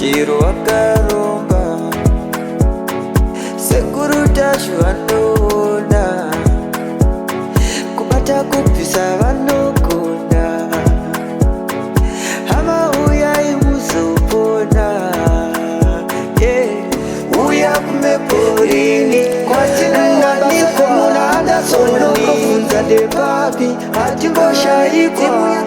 Chero wakaromba Sekuru Tashu vanoona Kubata kubvisa vanogona Hama uyai muzopona yeah. Uya kumeporini kwatinowanikwa muna Anderson unobvunza ndepapi hatimboshaikwa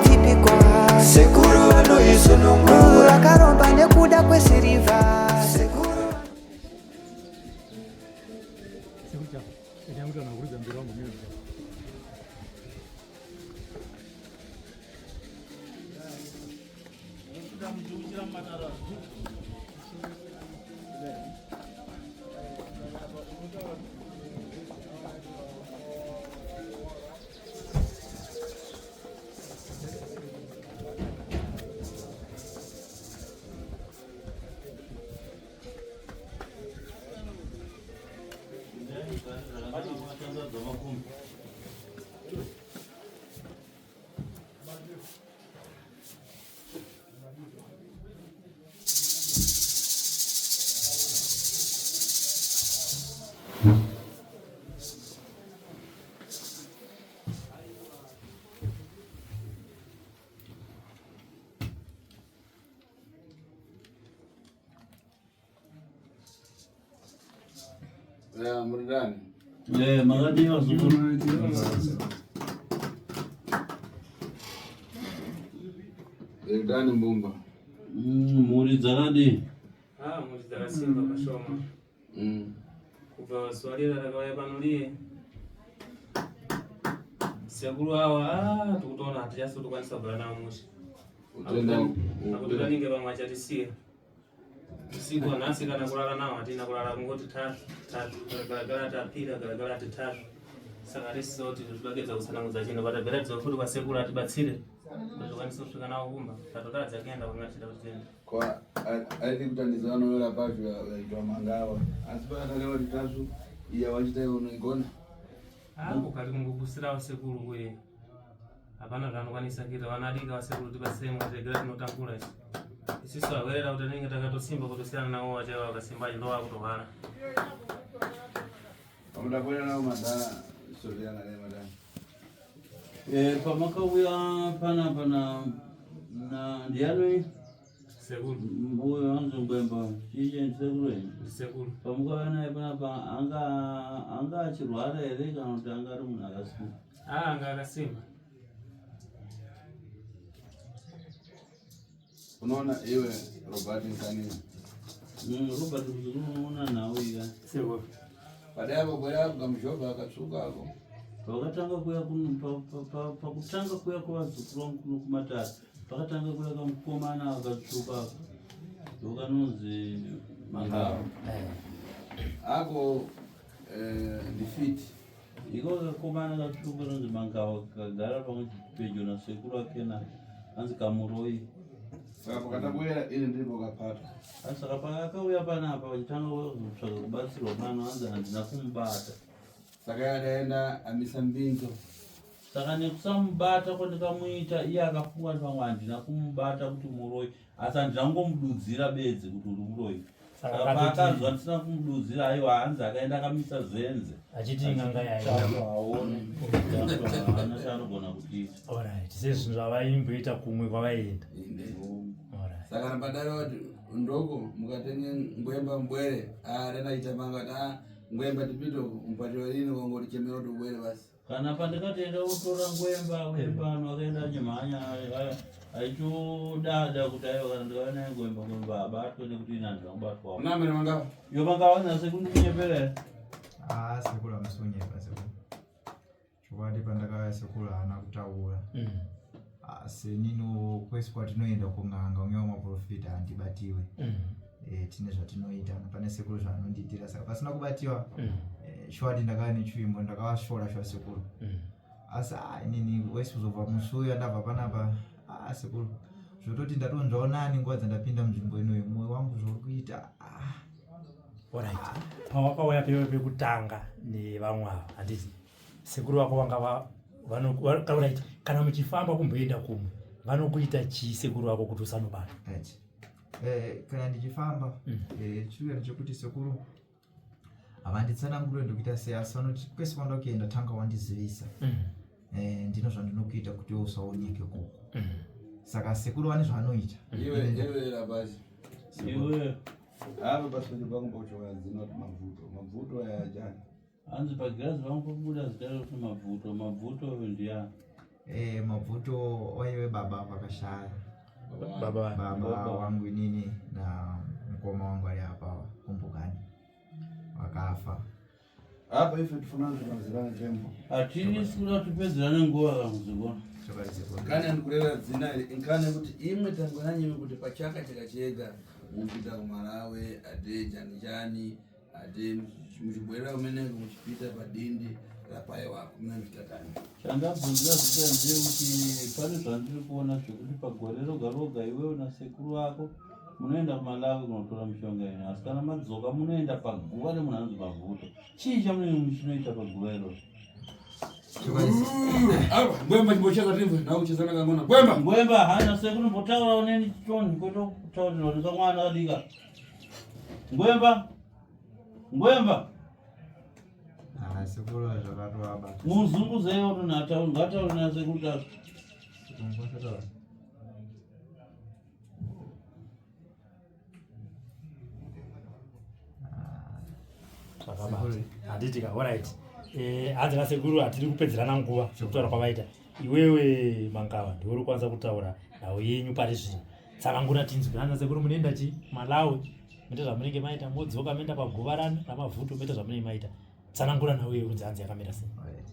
Sekuru vanoisunungura akaromba nekuda kwesirivha Sekuru Yeah, Murdani. Eh, makadii vazukuru? Murdani Mbumba. Mhuri dzakadii? Ah, mhuri dzakasimba pashoma. Kubva zuva riya rakauya pano riye. Sekuru awa ah tikutoona hatichasi kutokwanisa kugara navo mushe. Akutoda ninge vamwe vachatisiya. Usiku wanhasi kana kurara navo hatina kurara kungoti tasvu tasvu garagara tapira garagara ati tasvu. Saka risiso kuti tibagedza kutsanangudza chinhu patabveradza futi kwasekuru atibatsire kuti tikwanise kusvika navo kumba tatotadza kuenda kwanga tichida kuti tiende. Kwa aidi kutandidza vanoyora pacho vaitwa mangava asi pakatarewa kuti tasvu iya wachita iwe unoigona. Ah, kukati kungopusirawo sekuru kuye hapana zvaanokwanisa kuita vana adiki vasekuru tibatsirei mukategera tinotambura isu isisu awerera kuti tinenge takatosimba kutosiyana navo vachaiva vakasimba acho ndovakutohwara Pamuda kuenda navo madhara soviyana naye madhara. Eh, pamakauya panapa na na ndiani sekuru uyo anzi Ngwemba chii sekuru here? Sekuru. Pamukauya naye panapa anga anga achirwara here kana kuti anga ari munhu akasimba? Ah, anga akasimba. Unoona iwe Robert Nkanini. Robert unoona nhau iya. Sekuru. Padai apo bwera kamushobha akatsvuka ako. Pakatanga kuya kuno pakutanga kuya kwavazukuru vangu kuno kumatare pakatanga kuya kamukomana akatsvuka ako ndokanonzi Mangava. Ako ndifiti. Iko kakomana katsvuka kanonzi Mangava kagara pamwe pedyo nasekuru ake na anzi Kamuroi. Saka pakatambwera ini ndipo kapata. Saka paakauya panapa vachitanga kuzotsvaga kubatsirwa pano anzi handina kumubata. Saka yadaenda amisa mbinzo. Saka nekusamubata kwandikamuita iye akafunga kuti pamwe handina kumubata kuti muroyi asi handina kungomududzira bedzi kuti uri muroyi. Saka paakanzwa ndisina kumududzira aiwa hanzi akaenda akamisa zenze. Achiti n'anga yayo. Aone. Haana chaanogona kutiita. Alright, sezvinhu zvavaimboita kumwe kwavaienda. Alright. Saka napadare wati ndoko mukatenge ngwemba mbwere arena chitamanga kuti ah ngwemba tipite uko mupatiro rini kongoti chemero kuti ubwere basi. Kana pandikatoenda kutora ngwemba uye pano akaenda achimhanya achitodada kuti aiwa kana ndikauya naye ngwemba ngwemba abatwe nekuti ini handina kubatwawo. Una amene mangava? Yo mangava nasekuru ndikunyepera here? Ah, sekuru hamusi kunyepa sekuru. Chokwadi pandakauya sekuru haana kutaura. Asi ininiwo kwese kwatinoenda kun'anga unyewa maprofita handibatiwe. Eh, tine zvatinoita pane sekuru zvaanondiitira saka pasina kubatiwa shwadi ndakava nechivimbo ndakavasvora shuwa sekuru. Asi ah, inini wese kuzobva musi uyu andabva panapa ah, sekuru zvototi ndatonzwawo nani nguva dzandapinda munzvimbo inoyi mwoyo wangu zvauri kuita ah. Alright. Pawakauya pewe pekutanga nevamwe ava handiti sekuru vako vanga right kana muchifamba kumboenda kumwe vanokuita chii sekuru vako kuti usanobatwa? Right. Eh, kana ndichifamba eh, chiri ndechekuti sekuru havanditsanangure ndikuita sei asi vanoti kwese kwanda kuenda tanga wandizivisa Eh, ndino zvandinokuita kuti iwe usaoneke koko saka sekuru vane zvavanoita Iwe iwe rabashi. Iwe Apa pasvike pangu pakuchoka dzino kuti mabvuto. Mabvuto aya jani. hanzi pagirazi vangu pakubuda zita rekuti mabvuto mabvuto uyu ndiyani Eh, mabvuto waive baba vakashaya baba baba Baba. wangu inini na mukoma wangu ari apa kumbukani vakafa Apa ife tifanana zvimazirana tembo. Hatisi kuda tipedzerane nguva kamuzikona. chokwadi sekuru Nkani andikureva dzina iri nkani kuti imwe tangonanyimi kuti pachaka cheka chega mupita kumalawi ate chani chani ate muchibwerera kumeneko muchipita padindi rapai wako mune muchitatani. Chandabvunzira zita ndeyekuti pane zvandiri kuona zvekuti pagore roga roga iwewe nasekuru vako munoenda kumalawi kunotora mishonga ino asi kana madzoka munoenda paguva remunhu anonzi mabvuto chii chamunenge muchinoita paguva iroro chokwadi Apa ngwemba chimbocheza timve nawe kuchezana kangona ngwemba. Ngwemba hana sekuru mbotaurawo neni choni kwete kutaurirwa nekamwana kadika ngwemba ngwemba Ah, sekuru zvakatovabata muzunguzeiwo kuti ngataure nasekuru tazvo Zvakabata. Handiti ka alright. Eh, hanzi nasekuru hatiri kupedzerana nguva sekutaura kwavaita. Iwewe Mangawa ndiwe uri kwanza kutaura nhau yenyu pari zvino. Tsanangura tinzwe. Hanzi nasekuru munoenda chi Malawi moita zvamunenge maita modzoka moenda paguva rani ramavhuto moita zvamunenge maita. Tsanangura nhau iyoyo kunzi hanzi yakamira sei. Alright.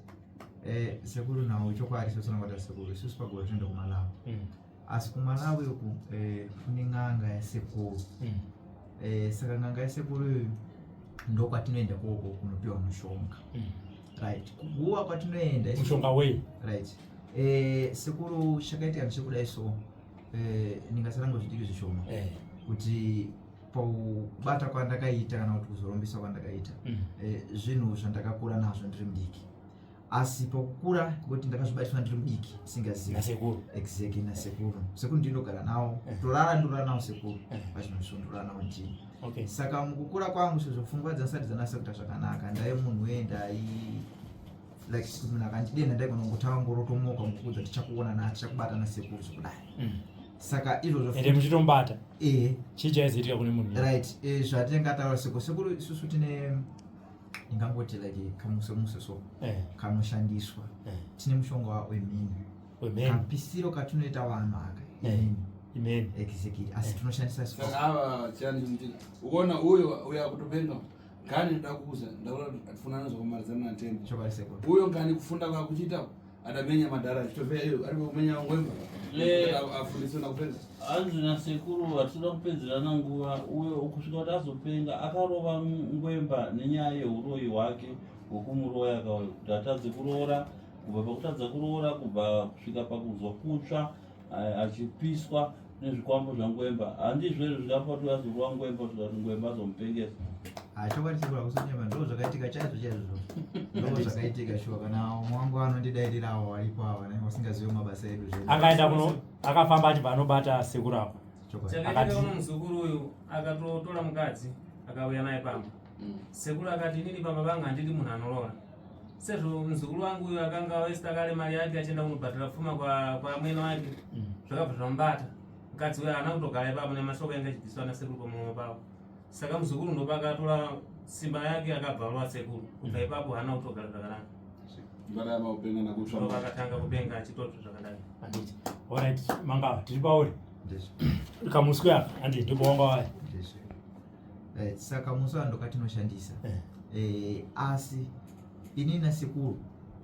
Eh, sekuru nhau chokwadi sosonangota sekuru isusu paguva tinoenda kumalawi Asi kumalawi uku eh, kune n'anga yasekuru eh, saka n'anga yasekuru iyoyo ndokwatinoenda koko kunopiwa mushonga right kuguwa kwatinoenda isu- Mushonga wei? right eh, sekuru chakaitika ndechekudai so eh, ndingasaranga zvidiki zvishoma Eh. kuti pakubata kwandakaita kana kuti kuzorombesa kwandakaita eh, zvinhu zvandakakura nazvo ndiri mudiki asi pakukura ngokuti ndakazvibatiswa ndiri mudiki singazivi Nasekuru. exactly nasekuru sekuru ndinogara nawo torara ndorara nawo sekuru pachinhu ndorara nawo ndini Okay. saka mukukura kwangu sezvo pfungwa dzasati dzanasa kuita zvakanaka ndaive munhu wee ndai like kuti munhu akandidena ndaigona kungotanga ngorotomoka mukukudza tichakuona na tichakubata nasekuru zvekudai Saka izvozvo Ende muchitombata. Eh. Chii chaizoitika kune munhu? Right. Eh, zvatinenge ataura sekuru sekuru isusu tine ndingangoti like kamuse muse so Eh. kanoshandiswa. Eh. Tine mushonga wemhini. Wemheni. Kapisiro katinoita vanhu aka. Eh. Imheni. Imheni. Exactly. Asi tinoshandisa isu. Saka ava chiyani chimutika. Ukaona uyo uyo akutopenga ngani ndoda kukuza ndakuda kuti atifunane zvakumaridzana naTembo. Chokwadi sekuru. Uyo ngani kufunda kwakuchiita adamenya madhara achitofea iyo ari kumenya ngwemba. Le- Afundiswe nakupenga. Hanzi nasekuru hatinoda kupedzerana nguva uyo kusvika kuti azopenga akarova ngwemba nenyaya yeuroyi hwake hwekumuroya kauyo kuti atadze kuroora kubva pakutadza kuroora kubva kusvika pakuzwa kutsva achipiswa nezvikwambo zvangwemba handizvo here zvikapa kuti azorova ngwemba kusvika kuti ngwemba azomupengesa Ah, chokwadi sekuru hakusonyeba ndo zvakaitika chaizvo chaizvo ndo zvakaitika shuwa kana umwe wangu anondidairirawo waripo ava vanenge vasingazive mabasa edu zvedu Akaenda kuno akafamba achibva anobata sekuru ako. chokwadi Chakaitika Akati- uno muzukuru uyu akatotora mukadzi akauya naye pamba. Sekuru akati inini pamba pangu handidi munhu anoroora. Sezvo muzukuru wangu uyu akanga waista kare mari yake achienda kunobhadhara pfuma kwa kwa mwene wake zvakabva zvamubata. Mukadzi uyu haana kutogara ipapo nemashoko ainge achibviswa nasekuru pamuromo pavo. Saka muzukuru ndopakatora simba yake akabva arova sekuru. Kubva ipapo haana kutogara zvakanaka. Ndarama upenga nakutsva. Ndopakatanga kupenga achitotsva zvakadai. Handiti. Alright, mangava tiri pauri. Ndizvo. Kamuswe apa handiti ndipo wanga waya. Ndizvo. Eh, saka musi wa ndokatinoshandisa Eh. eh, asi ini nasekuru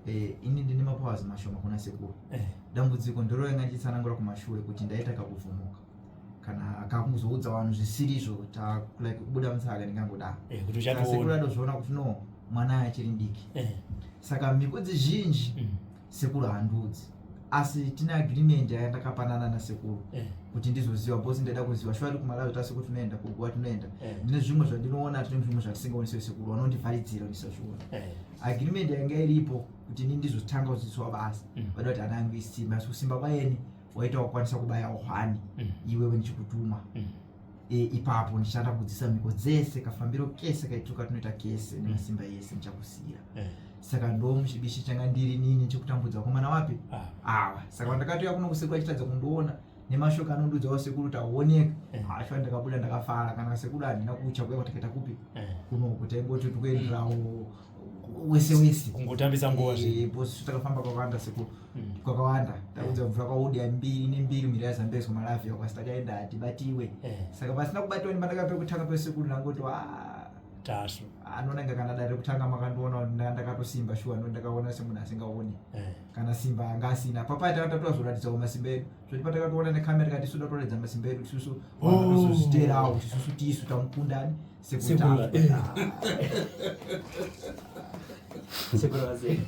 eh, ini ndine mapowers mashoma kuna sekuru Eh. dambudziko ndiro yanga ndichitsanangura kumashure kuti ndaita kakuvhumuka kana kakuzoudza vanhu zvisirizvo ta like kubuda mutsaka ndingangodaro Eh, kuti Saka sekuru uchatoona. adozviona kuti no mwana achiri mudiki Eh. saka mhiko dzizhinji sekuru handiudzi asi tine agreement yandakapanana nasekuru Eh. kuti ndizoziva because ndaida kuziva shuwa ari kumalawi tasekuru tinoenda kuguwa tinoenda Eh. ndine zvimwe zvandinoona tine zvimwe zvatisingaonesiwe sekuru vanondivharidzira ndisazviona Eh. agreement yanga iripo kuti ini ndizotanga kudzidziswa basa vada kuti ana angu isimba asi kusimba kwayeni waita wakwanisa kubaya hwani iwewe ndichikutuma E, ipapo ndichada kudzisa mhiko dzese kafambiro kese kaituka tinoita kese nemasimba ese ndichakusiyira Eh. saka ndo muchibishi changa ndiri nini chekutambudza vakomana wapi Ah. ava saka pandakatouya kuno kusekuru achitadza kundiona nemashoko anondiudzawo sekuru kuti aoneka Eh. ashuwa ndakabuda ndakafara kana sekuru handina kucha kuya kwatakaita kupi Eh. kunoku taingoti tikuenderawo wese wese Kungotambisa nguva zve. Eh, because takafamba kwakawanda sekuru Mm. kwakawanda taudza mvura kwaudya mbiri nembiri mhiri yazambezi kumalavia kwasi takaenda hatibatiwe Eh. saka pasina kubatiwa ndipandakapera kutanga pesekuru ndangoti "Ah, Tasvu. anonanga kana dare kutanga makandiona ndakatosimba shuwa ndo ndakaona semunhu asingaoni Eh. kana simba anga asina papai takatatozoratidzawo masimba edu zvoti patakatoona nekamera kati isu tatoratidza masimba edu isusu Oh. vanhu kuti isusu tisu tamukundani Sekuru, sekuru eh. Sekuru vazee.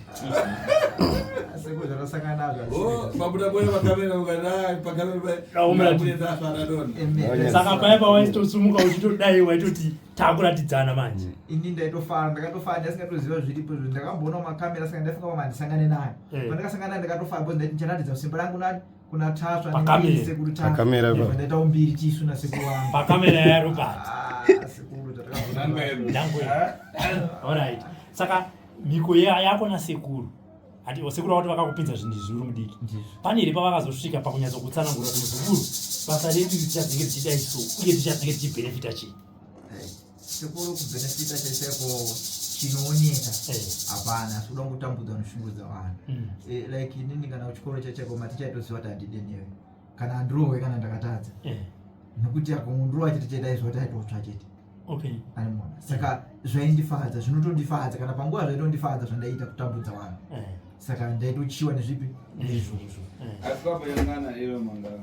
sekuru zvatasangana nazvo Oh, mabuda bwera pakamera ukadai pakamera Raumira mabuda tasvaradona Amen. Saka paya pawaitosumuka uchitodai waitoti takuratidzana manje. ini ndaitofara ndakatofara ndasingatoziva zviripo izvo ndakamboona makamera saka ndaifunga pama handisangane nayo Eh. pandakasangana nayo ndakatofara because ndaiti ndicharatidza simba rangu nani kuna tasva Pakamera. sekuru Pakamera ipapo. ndaitawo mbiri tisu nasekuru wangu Pakamera yaRobert. Ah, sekuru zvatakazona Ndangwe. Alright. Saka mhiko yako nasekuru. Ati sekuru vako vakakupinza zvinhu izvi uri mudiki. ndizvo Pane here pavakazosvika pakunyatsokutsanangura kuti muzukuru basa redu tichazenge tichiita isu uye tichazenge tichibhenefita chii? Eh, sekuru kubhenefita chaiko chinooneka Eh. hapana asi kuda kutambudza noshungurudza vanhu Mm. Eh, like inini kana kuchikoro chachaiko matichaitoziva kuti handidenewe kana handirohwe kana ndakatadza Eh. nekuti akangondirohwa chete chete aiziva kuti aitotsva chete Okay. animona saka zvaindifadza zvinotondifadza kana panguva zvaitondifadza zvandaiita kutambudza vanhu Eh. saka ndaitochiwa nezvipi nezvizvozvo Eh. asi kwamboyangana iwe mangana